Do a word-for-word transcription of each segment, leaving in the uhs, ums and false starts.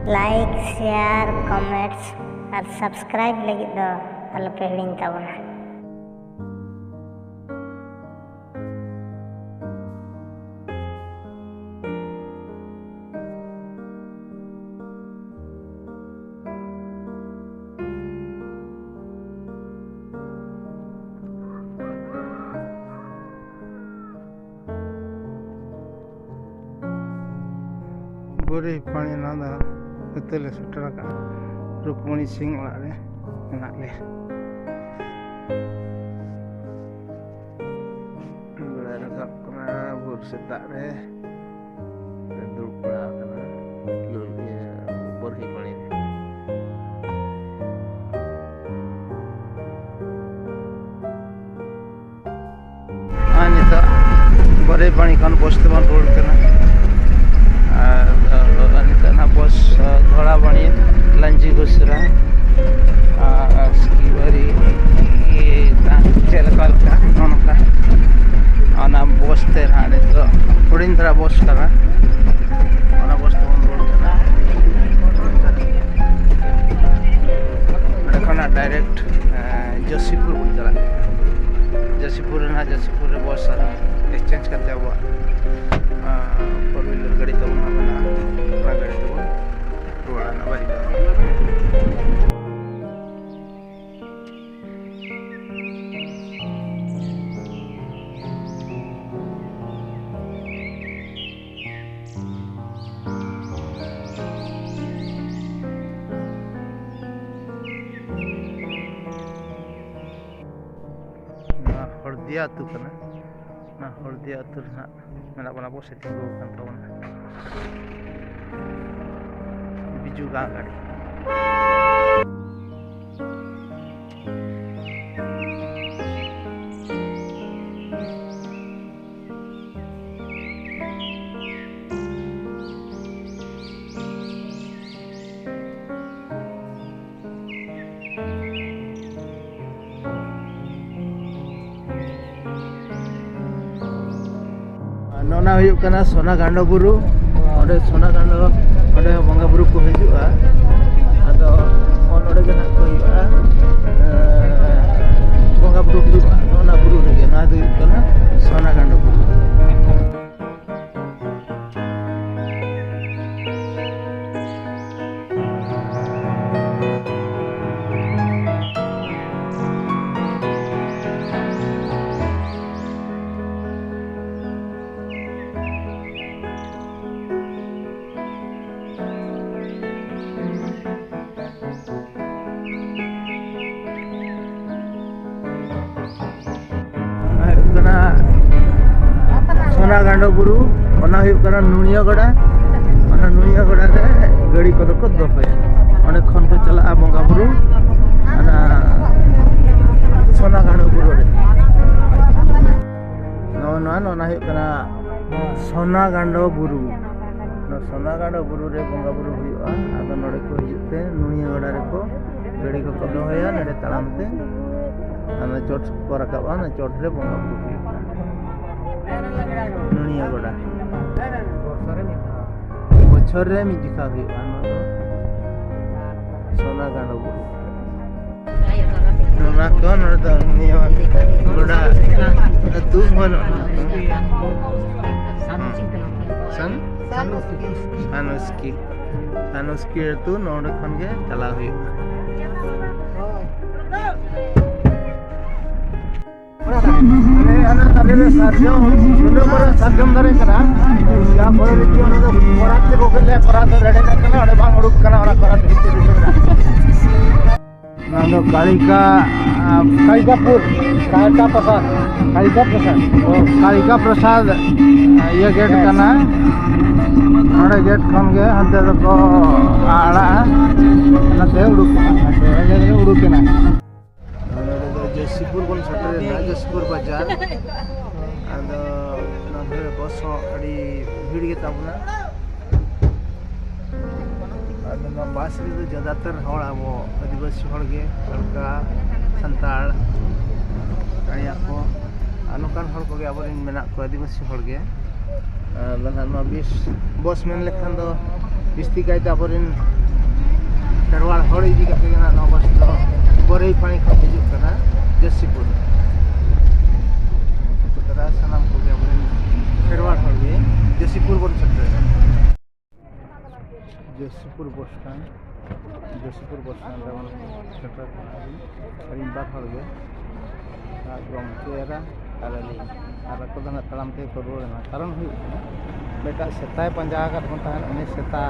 Like, share, comments ᱟᱨ subscribe ᱞᱟᱹᱜᱤᱫ ᱫᱚ ᱟᱞᱚᱯᱮ ᱦᱤᱲᱤᱧ ᱛᱟᱵᱚᱱᱟ᱾ ᱵᱩᱨᱦᱤ ᱯᱟᱹᱲᱤ ᱱᱚᱣᱟ ᱫᱚ ᱱᱤᱛᱚᱜ ᱞᱮ ᱥᱮᱴᱮᱨ ᱟᱠᱟᱱᱟ᱾ ᱨᱩᱠᱢᱚᱱᱤ ᱥᱤᱝ ᱚᱲᱟᱜ ᱨᱮ ᱢᱮᱱᱟᱜ ᱞᱮᱭᱟ᱾ ᱵᱮᱲᱟᱭ ᱨᱟᱠᱟᱵ ᱠᱟᱱᱟ ᱵᱷᱳᱨ ᱥᱮᱛᱟᱜ ᱨᱮ᱾ ᱫᱩᱲᱩᱵ ᱵᱟᱲᱟ ᱟᱠᱟᱱᱟ ᱞᱩ-, ᱤᱭᱟᱹ, ᱵᱩᱨᱦᱤ ᱯᱟᱹᱲᱤ ᱨᱮ᱾ ᱟᱨ ᱱᱤᱛᱚᱜ ᱵᱟᱨᱮᱯᱟᱱᱤ ᱠᱷᱚᱱ ᱵᱚᱥ ᱛᱮᱵᱚᱱ ᱨᱩᱣᱟᱹᱲ ᱠᱟᱱᱟ᱾ ᱟᱨ, ᱟᱨ ᱱᱤᱛᱚᱜ ᱱᱟᱜ ᱵᱚᱥ, ᱟ, ᱫᱷᱚᱲᱟᱵᱟᱲᱤ, ᱞᱟᱧᱡᱤ ᱜᱩᱥᱨᱟ, ᱟᱨ ᱥᱠᱤᱵᱟᱨᱤ, ᱪᱮᱫ ᱞᱮᱠᱟ ᱞᱮᱠᱟ ᱱᱚᱜᱼᱚ ᱱᱚᱝᱠᱟ᱾ ᱚᱱᱟ ᱵᱚᱥ ᱛᱮ ᱱᱟᱜ ᱱᱤᱛᱚᱜ ᱦᱩᱰᱤᱧ ᱫᱷᱟᱨᱟ ᱵᱚᱥ ᱠᱟᱱᱟ, ᱚᱱᱟ ᱵᱚᱥ ᱛᱮᱵᱚᱱ ᱨᱩᱣᱟᱹᱲ ᱠᱟᱱᱟ᱾ ᱚᱸᱰᱮ ᱠᱷᱚᱱᱟᱜ direct, ᱟ, ᱡᱚᱥᱤᱯᱩᱨ ᱵᱚᱱ ᱪᱟᱞᱟᱜ ᱠᱟᱱᱟ᱾ ᱡᱚᱥᱤᱯᱩᱨ ᱨᱮᱱᱟᱜ ᱡᱚᱥᱤᱯᱩᱨ ᱨᱮ ᱵᱚᱥ ᱟᱨᱦᱚᱸ exchange ᱠᱟᱛᱮ ᱟᱵᱚᱣᱟᱜ, ᱟᱸ, four wheeler ᱜᱟᱹᱰᱤ ᱛᱟᱵᱚᱱ ᱚᱱᱟ ᱢᱮᱱᱟᱜᱼᱟ, ᱚᱱᱟ ᱜᱟᱹᱰᱤ ᱛᱮᱵᱚᱱ ᱨᱩᱣᱟᱹᱲᱟ ᱱᱟᱜ ᱵᱟᱨᱤᱯᱟᱫᱟ᱾ ᱱᱚᱣᱟ ᱦᱚᱲᱫᱤᱭᱟ ᱟᱹᱛᱩ ᱠᱟᱱᱟ᱾ ᱚᱱᱟ ᱦᱚᱲᱫᱤᱭᱟ ᱟᱹᱛᱩ ᱨᱮ ᱱᱟᱜ ᱢᱮᱱᱟᱜ ᱵᱚᱱᱟ, ᱵᱚᱥ ᱮ ᱛᱤᱸᱜᱩ ᱟᱠᱟᱱ ᱛᱟᱵᱚᱱᱟ᱾ ᱵᱤᱡᱩ ᱜᱟᱸ ᱜᱟᱹᱰᱤ᱾ ᱱᱚᱣᱟ ᱦᱩᱭᱩᱜ ᱠᱟᱱᱟ ᱥᱳᱱᱟ ᱜᱟᱱᱰᱚ ᱵᱩᱨᱩ᱾ ᱚᱸᱰᱮ ᱥᱳᱱᱟ ᱜᱟᱱᱰᱚ, ᱚᱸᱰᱮ ᱦᱚᱸ ᱵᱚᱸᱜᱟ ᱵᱩᱨᱩ ᱠᱚ ᱦᱩᱭᱩᱜ ᱜᱟᱸᱰᱚ ᱵᱩᱨᱩ, ᱚᱱᱟ ᱦᱩᱭᱩᱜ ᱠᱟᱱᱟ ᱱᱩᱲᱤᱭᱟᱹ ᱜᱚᱰᱟ᱾ ᱚᱱᱟ ᱱᱩᱲᱤᱭᱟᱹ ᱜᱚᱰᱟ ᱨᱮ ᱜᱟᱹᱰᱤ ᱠᱚᱫᱚ ᱠᱚ ᱫᱚᱦᱚᱭᱟ᱾ ᱚᱸᱰᱮ ᱠᱷᱚᱱ ᱠᱚ ᱪᱟᱞᱟᱜᱼᱟ ᱵᱚᱸᱜᱟ ᱵᱩᱨᱩ ᱚᱱᱟ ᱥᱚᱱᱟ ᱜᱟᱸᱰᱚ ᱵᱩᱨᱩ ᱨᱮ᱾ ᱱᱚᱜᱼᱚ ᱱᱚᱣᱟ, ᱱᱚᱣᱟ ᱦᱩᱭᱩᱜ ᱠᱟᱱᱟ ᱥᱚᱱᱟ ᱜᱟᱸᱰᱚ ᱵᱩᱨᱩ᱾ ᱱᱚᱣᱟ ᱥᱚᱱᱟ ᱜᱟᱸᱰᱚ ᱵᱩᱨᱩ ᱨᱮ ᱵᱚᱸᱜᱟ ᱵᱩᱨᱩ ᱦᱩᱭᱩᱜᱼᱟ᱾ ᱟᱫᱚ ᱱᱚᱰᱮ ᱠᱚ ᱦᱤᱡᱩᱜ ᱛᱮ ᱱᱩᱲᱤᱭᱟᱹ ᱜᱚᱰᱟ ᱨᱮᱠᱚ ᱜᱟᱹᱰᱤ ᱠᱚᱠᱚ ᱫᱚᱦᱚᱭᱟ᱾ ᱱᱚᱰᱮ ᱛᱟᱲᱟᱢ ᱛᱮ ᱚᱱᱟ ᱪᱚᱴ ᱠᱚ ᱨᱟᱠᱟᱵᱼᱟ, ᱚᱱᱟ ᱪᱚᱴ ᱨᱮ ᱵᱚᱸᱜᱟ ᱵᱩᱨᱩ ᱦᱩᱭᱩᱜᱼᱟ᱾ ᱱᱩᱲᱤᱭᱟᱹ ᱜᱚᱰᱟ ᱵᱚᱪᱷᱚᱨ ᱨᱮ ᱢᱤᱫ ᱡᱚᱠᱷᱟ ᱦᱩᱭᱩᱜᱼᱟ᱾ ᱱᱚᱣᱟ ᱫᱚ ᱥᱚᱱᱟ ᱜᱟᱸᱰᱚ ᱵᱩᱨᱩ᱾ ᱱᱚᱣᱟ ᱠᱚ ᱱᱚᱰᱮ ᱫᱚ ᱱᱤᱭᱟᱹ ᱜᱚᱰᱟ ᱟᱹᱛᱩ ᱵᱟᱹᱱᱩᱜᱼᱟ᱾ ᱥᱟᱱ? ᱥᱟᱱᱩᱥᱠᱤ᱾ ᱥᱟᱱᱩᱥᱠᱤ ᱟᱹᱛᱩ ᱱᱚᱰᱮ ᱠᱷᱚᱱ ᱜᱮ ᱪᱟᱞᱟᱣ ᱦᱩᱭᱩᱜᱼᱟ᱾ ᱟᱞᱮ ᱦᱟᱱᱟ ᱟᱞᱮ ᱨᱮ ᱥᱟᱨᱡᱚᱢ, ᱱᱩᱱᱟᱹᱜ ᱢᱟᱨᱟᱝ ᱥᱟᱨᱡᱚᱢ ᱫᱟᱨᱮ ᱠᱟᱱᱟ, ᱡᱟᱦᱟᱸ ᱠᱚᱨᱮ ᱨᱮ ᱚᱱᱟ ᱫᱚ ᱠᱚᱨᱟᱛ ᱛᱮᱠᱚ ᱜᱮᱫ ᱞᱮᱫ, ᱠᱚᱨᱟᱛ ᱫᱚ ᱨᱮᱰᱮᱫ ᱠᱟᱱᱟ, ᱚᱸᱰᱮ ᱵᱟᱝ ᱩᱰᱩᱠ ᱠᱟᱱᱟ, ᱚᱱᱟ ᱠᱚᱨᱟᱛ ᱵᱷᱤᱛᱤᱨ ᱨᱮᱜᱮ ᱢᱮᱱᱟᱜᱼᱟ᱾ ᱱᱚᱣᱟ ᱫᱚ ᱠᱟᱞᱤᱠᱟ, ᱟᱸ, ᱠᱟᱞᱤᱠᱟᱯᱩᱨ, ᱠᱟᱞᱤᱠᱟ ᱯᱨᱚᱥᱟᱫᱽ, ᱠᱟᱞᱤᱠᱟ ᱯᱨᱚᱥᱟᱫᱽ᱾ ᱚ, ᱠᱟᱞᱤᱠᱟ ᱯᱨᱚᱥᱟᱫᱽ, ᱟᱸ, ᱤᱭᱟᱹ ᱜᱮᱴ ᱠᱟᱱᱟ᱾ ᱱᱚᱰᱮ ᱜᱮᱴ ᱠᱷᱚᱱ ᱜᱮ ᱦᱟᱱᱛᱮ ᱫᱚᱠᱚ ᱟᱲᱟᱜᱼᱟ, ᱱᱚᱛᱮ ᱩᱰᱩᱠᱚᱜᱼᱟ, ᱱᱚᱛᱮ ᱩᱰᱩᱠ ᱮᱱᱟ᱾ ᱱᱚᱰᱮ ᱫᱚ ᱡᱚᱭᱥᱤᱯᱩᱨ ᱵᱚᱱ ᱥᱮᱴᱮᱨᱮᱱᱟ, ᱡᱚᱭᱥᱤᱯᱩᱨ ᱵᱟᱡᱟᱨ᱾ ᱟᱫᱚ ᱱᱚᱰᱮ ᱵᱚᱥ ᱦᱚᱸ ᱟᱹᱰᱤ ᱵᱷᱤᱲ ᱜᱮ ᱛᱟᱵᱚᱱᱟ᱾ ᱟᱫᱚ ᱱᱚᱣᱟ ᱵᱟᱥ ᱨᱮᱫᱚ ᱡᱟᱫᱟᱛᱟᱨ ᱦᱚᱲ ᱟᱵᱚ ᱟᱹᱫᱤᱵᱟᱹᱥᱤ ᱦᱚᱲ ᱜᱮ, ᱦᱟᱞᱠᱟ ᱥᱟᱱᱛᱟᱲ, ᱠᱟᱲᱤᱭᱟ ᱠᱚ, ᱟᱨ ᱱᱚᱝᱠᱟᱱ ᱦᱚᱲ ᱠᱚᱜᱮ ᱟᱵᱚᱨᱮᱱ ᱢᱮᱱᱟᱜ ᱠᱚᱣᱟ, ᱟᱹᱫᱤᱵᱟᱹᱥᱤ ᱦᱚᱲ ᱜᱮ᱾ ᱟᱨ ᱵᱟᱝᱠᱷᱟᱱ ᱱᱚᱣᱟ ᱵᱤᱥ, ᱵᱚᱥ ᱢᱮᱱ ᱞᱮᱠᱷᱟᱱ ᱫᱚ ᱵᱤᱥᱛᱤ ᱠᱟᱭᱛᱮ ᱟᱵᱚᱨᱮᱱ ᱠᱷᱮᱨᱣᱟᱲ ᱦᱚᱲ ᱤᱫᱤ ᱠᱟᱛᱮ ᱜᱮ ᱱᱟᱜ ᱱᱚᱣᱟ ᱵᱚᱥ ᱫᱚ ᱵᱚᱨᱮᱭ ᱯᱟᱲᱤ ᱠᱷᱚᱱ ᱦᱤᱡᱩᱜ ᱠᱟᱱᱟ ᱡᱟᱹᱥᱤᱯᱩᱨ᱾ ᱥᱟᱱᱟᱢ ᱠᱚᱜᱮ ᱟᱵᱚᱨᱮᱱ ᱠᱷᱮᱨᱣᱟᱲ ᱦᱚᱲ ᱜᱮ ᱡᱟᱹᱥᱤᱯᱩᱨ ᱵᱚᱱ ᱥᱮᱴᱮᱨᱮᱱᱟ᱾ ᱡᱟᱹᱥᱤᱯᱩᱨ ᱵᱚᱥ ᱥᱴᱮᱱᱰ, ᱡᱟᱹᱥᱤᱯᱩᱨ ᱵᱚᱥ ᱥᱴᱮᱱᱰ ᱨᱮ ᱵᱚᱱ ᱥᱮᱴᱮᱨ ᱠᱟᱱᱟ᱾ ᱟᱹᱞᱤᱧ ᱵᱟᱨ ᱦᱚᱲ ᱜᱮ, ᱟᱨ ᱜᱚᱢᱠᱮ ᱮᱨᱟ ᱟᱨ ᱟᱹᱞᱤᱧ, ᱟᱨ ᱟᱠᱚ ᱫᱚ ᱱᱟᱜ ᱛᱟᱲᱟᱢ ᱛᱮᱜᱮ ᱠᱚ ᱨᱩᱣᱟᱹᱲ ᱮᱱᱟ᱾ ᱠᱟᱨᱚᱱ ᱦᱩᱭᱩᱜ ᱠᱟᱱᱟ, ᱢᱤᱫᱴᱟᱜ ᱥᱮᱛᱟᱭ ᱯᱟᱸᱡᱟ ᱟᱠᱟᱫ ᱵᱚᱱ ᱛᱟᱦᱮᱸᱫ, ᱩᱱᱤ ᱥᱮᱛᱟ,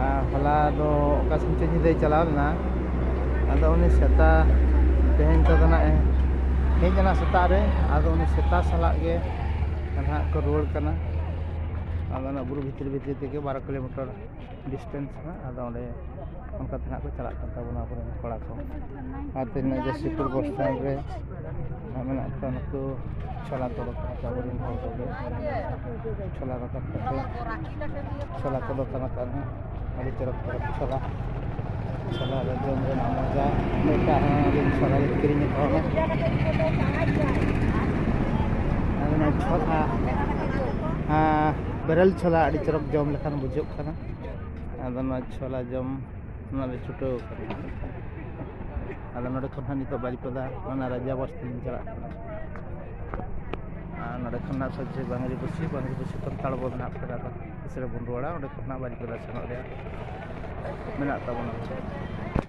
ᱟᱨ ᱦᱚᱞᱟ ᱫᱚ ᱚᱠᱟ ᱥᱮᱱ ᱪᱚ ᱧᱤᱫᱟᱹᱭ ᱪᱟᱞᱟᱣ ᱞᱮᱱᱟ᱾ ᱟᱫᱚ ᱩᱱᱤ ᱥᱮᱛᱟ ᱛᱮᱦᱮᱧ ᱛᱮᱫᱚ ᱱᱟᱜ ᱮ ᱦᱮᱡ ᱮᱱᱟ ᱥᱮᱛᱟᱜ ᱨᱮ᱾ ᱟᱫᱚ ᱩᱱᱤ ᱥᱮᱛᱟ ᱥᱟᱞᱟᱜ ᱜᱮ ᱱᱟᱦᱟᱜ ᱠᱚ ᱨᱩᱣᱟᱹᱲ ᱠᱟᱱᱟ᱾ ᱟᱫᱚ ᱚᱱᱟ ᱵᱩᱨᱩ ᱵᱷᱤᱛᱨᱤ ᱵᱷᱤᱛᱨᱤ ᱛᱮᱜᱮ ᱵᱟᱨᱚ ᱠᱤᱞᱳᱢᱤᱴᱟᱨ ᱰᱤᱥᱴᱮᱱᱥ ᱦᱟᱸᱜ᱾ ᱟᱫᱚ ᱚᱸᱰᱮ ᱚᱱᱠᱟ ᱛᱮ ᱱᱟᱦᱟᱜ ᱠᱚ ᱪᱟᱞᱟᱜ ᱠᱟᱱ ᱛᱟᱵᱚᱱᱟ ᱟᱵᱚᱨᱮᱱ ᱠᱚᱲᱟ ᱠᱚ᱾ ᱟᱨ ᱛᱮᱦᱮᱧ ᱡᱟᱹᱥᱛᱤᱯᱩᱨ ᱵᱚᱥ ᱥᱴᱮᱱᱰ ᱨᱮ ᱢᱮᱱᱟᱜ ᱠᱚᱣᱟ ᱱᱩᱠᱩ ᱪᱷᱚᱞᱟ ᱛᱚᱰᱚ ᱠᱟᱱᱟ ᱠᱚ ᱟᱵᱚᱨᱮᱱ ᱦᱚᱲ ᱠᱚᱜᱮ᱾ ᱪᱷᱚᱞᱟ ᱨᱟᱠᱟᱵ ᱠᱟᱛᱮ ᱪᱷᱚᱞᱟ ᱛᱚᱰᱚ ᱠᱟᱱᱟ ᱠᱚ᱾ ᱟᱹᱰᱤ ᱪᱚᱨᱚᱠ ᱪᱚᱨᱚᱠ ᱪᱷᱚᱞᱟ, ᱪᱷᱚᱞᱟ ᱨᱮ ᱡᱚᱢ ᱨᱮᱱᱟᱜ ᱢᱚᱡᱟ᱾ ᱱᱤᱛᱟᱜ ᱦᱚᱸ ᱟᱹᱞᱤᱧ ᱪᱷᱚᱞᱟ ᱞᱤᱧ ᱠᱤᱨᱤᱧ ᱦᱟᱛᱟᱣᱟ᱾ ᱟᱫᱚ ᱱᱚᱣᱟ ᱪᱷᱚᱞᱟ, ᱟᱸ, ᱵᱮᱨᱮᱞ ᱪᱷᱚᱞᱟ ᱟᱹᱰᱤ ᱪᱚᱨᱚᱠ ᱡᱚᱢ ᱞᱮᱠᱷᱟᱱ ᱵᱩᱡᱷᱟᱹᱜ ᱠᱟᱱᱟ᱾ ᱟᱫᱚ ᱱᱚᱣᱟ ᱪᱷᱚᱞᱟ ᱡᱚᱢ ᱨᱮᱱᱟᱜ ᱞᱮ ᱪᱷᱩᱴᱟᱹᱣ ᱠᱟᱱᱟ᱾ ᱟᱫᱚ ᱱᱚᱰᱮ ᱠᱷᱚᱱ ᱦᱟᱸᱜ ᱱᱤᱛᱚᱜ ᱵᱟᱨᱤᱯᱟᱫᱟ, ᱚᱱᱟ ᱨᱟᱡᱟ ᱵᱟᱥ ᱛᱮᱞᱤᱧ ᱪᱟᱞᱟᱜ ᱠᱟᱱᱟ᱾ ᱟᱨ ᱱᱚᱰᱮ ᱠᱷᱚᱱ ᱦᱟᱸᱜ ᱥᱚᱡᱷᱮ ᱵᱟᱝᱨᱤ ᱵᱟᱹᱥᱤ, ᱵᱟᱝᱨᱤ ᱵᱟᱹᱥᱤ ᱠᱷᱚᱱ ᱛᱟᱲᱵᱚᱫ ᱱᱟᱦᱟᱜ ᱯᱷᱮᱰᱟ ᱫᱚ ᱛᱤᱥ ᱨᱮᱵᱚᱱ ᱨᱩᱣᱟᱹᱲᱟ, ᱚᱸᱰᱮ ᱠᱷᱚᱱ ᱦᱟᱸᱜ ᱵᱟᱨᱤᱯᱟᱫᱟ ᱥᱮᱱᱚᱜ ᱨᱮᱭᱟᱜ ᱢᱮᱱᱟᱜ ᱛᱟᱵᱚᱱᱟ᱾